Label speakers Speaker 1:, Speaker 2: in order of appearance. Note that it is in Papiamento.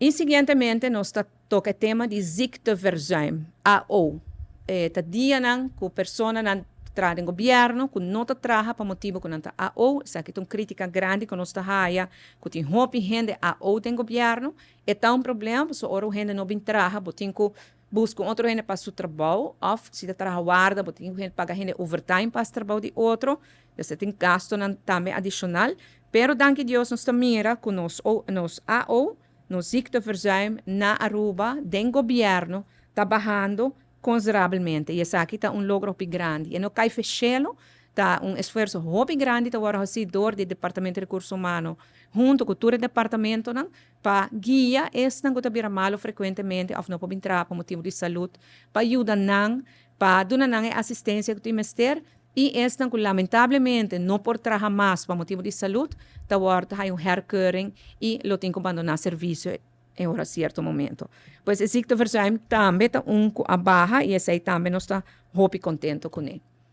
Speaker 1: Y siguientemente nos ta toca e tema di ziekteverzuim, AO. E ta dianan cu personanan ta traha den gobierno cu no ta traha pa motibo cu nan ta AO. Esaki ta un critica grandi cu nos ta haya cu tin hopi hende AO den gobierno. E ta un problema pasobra ora un hende no bin traha bo tin cu busca un otro hende pa su trabou of si ta traha warda bo tin cu paga hende overtime pa haci trabou di otro. Pues e tin gastonan tambe adicional. Pero danki Dios nos ta mira cu nos nos AO, nos ziekteverzuim na Aruba den gobierno ta bahando considerablemente y esaki ta un logro hopi grandi. E no cay fe shelo, ta un esfuerzo hopi grandi ta worde haci door di Departamento di Recurso Humano hunto cu tur e departamentonan pa guia esnan cu ta bira malo frecuentemente of no por bin traha pa motibo di salud pa yuda nan pa duna nan e asistencia cu tin mester. I esnan ku lamentablemente no por traha mas pa motibu di salud ta wòrdu haña un herkeuring i lo tin ku bandoná servisio e ora sierto momento. Pues e ziekteverzuim tambe ta un ku a baha i esei tambe nos ta hopi kontento kuné.